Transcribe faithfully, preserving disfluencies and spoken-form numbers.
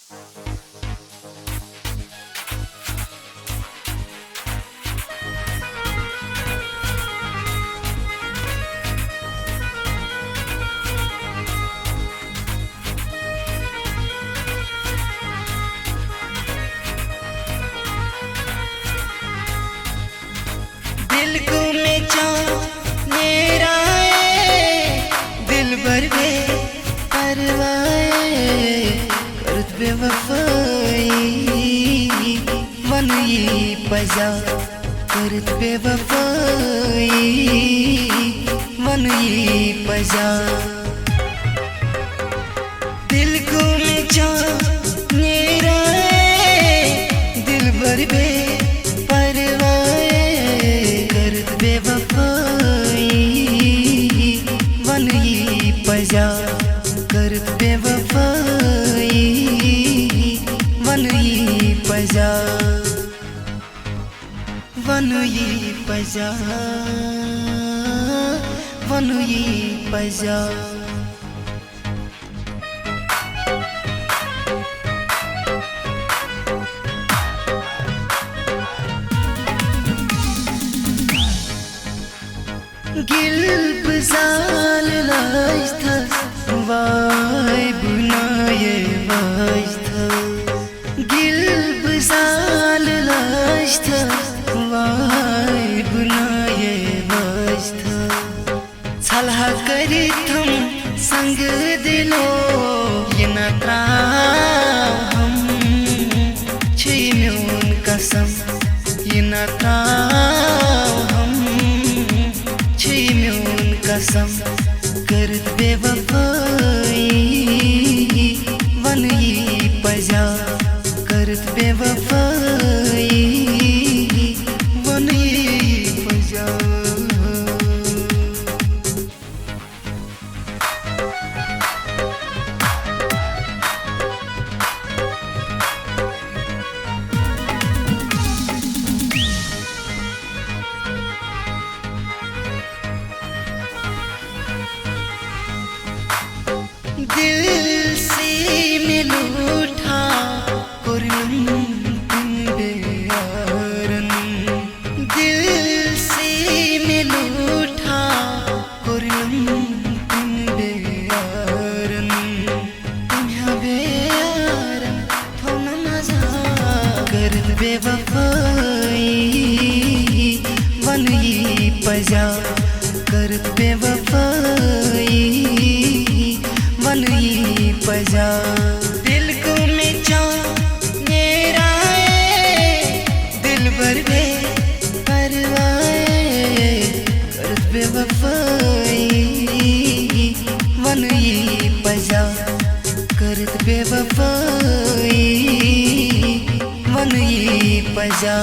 دل گوٚو مےٚ چاو نیران، دلبر بے پرواے، کٔرٕتھ بے وفٲیی، وَنہٕ یی پَزیٛا، کٔرٕتھ بے وفٲیی، وَنہٕ یی پَزیٛا۔ دل گوٚو مےٚ چاو نیران، دلبر بے پرواے، کٔرٕتھ بے وفٲیی، وَنہٕ یی پَزیٛا، کٔرٕتھ بے وفٲیی، وَنہٕ یی پَزیٛا، وَنہٕ یی پَزیٛا، وَنہٕ یی پَزیٛا۔ گِل بہٕ زالہٕ لٲجتھَس، واے بُنایے واجتھَس۔ گِل بہٕ زالہٕ لٲجتھَس، واے بُنایے واجتھَس۔ ژھلہا کٔرِتھ تھم سنگ دلو، یہِ نہ تراوہم، چھُ یہِ میون قسم، یہِ نہ تراوہم، چھُ یہِ میون قسم، کٔرٕتھ بے وفٲیی، وَنہٕ یی پَزیٛا، کٔرٕتھ بے وفٲیی، وَنہٕ یی پَزیٛا۔ دل سے میں لوٹا کرم تم بے یارن، دل سے میں لوٹا کرم تم بے یارن، تم بے یارن۔ تھوٚو نہٕ مزاق، کٔرٕتھ بے وفٲیی، وَنہٕ یی پَزیٛا، کٔرٕتھ بے وفٲیی، وَنہٕ یی پَزیٛا۔ دل گوٚو مےٚ چاو نیران، دلبر بے پرواے، کٔرٕتھ بے وفٲیی، وَنہٕ یی پَزیٛا، کٔرٕتھ بے وفٲیی، وَنہٕ یی پَزیٛا۔